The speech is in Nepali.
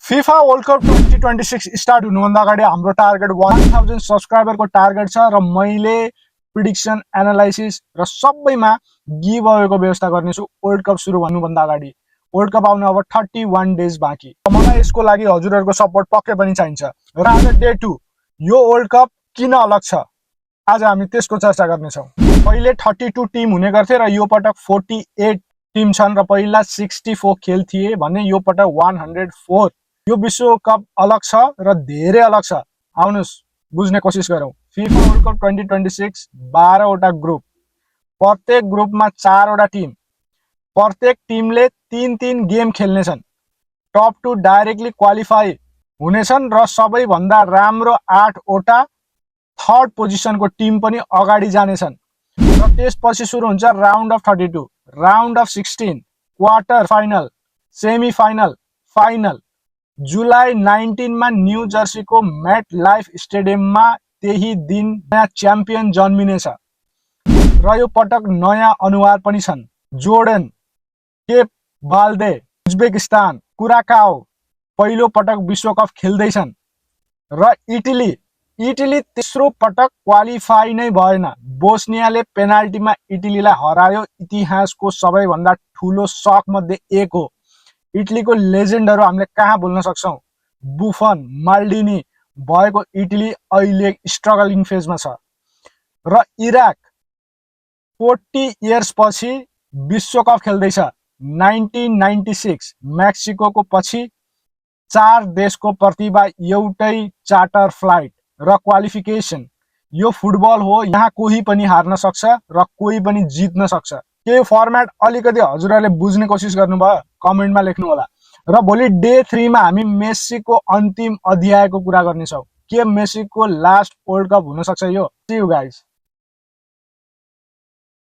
FIFA वर्ल्ड कप 2026 स्टार्ट हुनुभन्दा अगाडि हाम्रो टार्गेट 1000 सब्सक्राइबरको टार्गेट छ र मैले प्रिडिक्सन एनालाइसिस र सबैमा गिभ अवेको व्यवस्था गर्नेछु वर्ल्ड कप सुरु भन्नुभन्दा अगाडि। वर्ल्ड कप आउन अब 31 डेज बाँकी। मलाई यसको लागि हजुरहरूको सपोर्ट पक्कै पनि चाहिन्छ। र आज डे 2 यो वर्ल्ड कप किन अलग छ आज हामी त्यसको चर्चा गर्नेछौँ। पहिले 32 टिम हुने गर्थे र यो पटक 48 टिम छन् र पहिला 64 खेल थिए भने यो पटक 104। यो विश्वकप अलग छ र धेरै अलग छ। आउनुस् बुझ्ने कोसिस गरौँ। FIFA वर्ल्ड कप 2026 12 वटा ग्रुप, प्रत्येक ग्रुपमा 4 वटा टिम, प्रत्येक टिमले 3-3 गेम खेल्नेछन्। टप 2 डाइरेक्टली क्वालिफाई हुनेछन् र सबैभन्दा राम्रो 8 वटा थर्ड पोजिसनको टिम पनि अगाडि जानेछन्। र त्यसपछि सुरु हुन्छ round of 32, round of 16, quarter final, semi final, final. जुलाई 19 मा न्यू जर्सीको मेट लाइफ स्टेडियममा त्यही दिन नयाँ च्याम्पियन जन्मिनेछ र यो पटक नयाँ अनुहार पनि छन्। जोर्डन, केप बाल्दे, उज्बेकिस्तान, कुराकाओ पहिलो पटक विश्वकप खेल्दैछन् र इटली तेस्रो पटक क्वालिफाई नै भएन। बोस्नियाले पेनाल्टीमा इटलीलाई हरायो। इतिहासको सबैभन्दा ठुलो शक मध्ये एक हो। इटलीको लेजेन्डहरू हामीले कहाँ भुल्न सक्छौँ। बुफन, माल्डिनी भएको इटली अहिले स्ट्रगलिङ फेजमा छ। र इराक 40 इयर्स पछि विश्वकप खेल्दैछ। 1996 मेक्सिको पछि 4 देशको प्रतिभा एउटै चार्टर फ्लाइट र क्वालिफिकेसन। यो फुटबल हो, यहाँ कोही पनि हार्न सक्छ र कोही पनि जित्न सक्छ। के फर्मेट अलिकति हजुरहरूले बुझ्ने कोसिस गर्नुभयो कमेन्टमा लेख्नु होला। र भोलि डे 3 मा हामी मेस्सीको अन्तिम अध्यायको कुरा गर्नेछौँ। के मेस्सीको लास्ट वर्ल्ड कप हुन सक्छ यो? See you guys.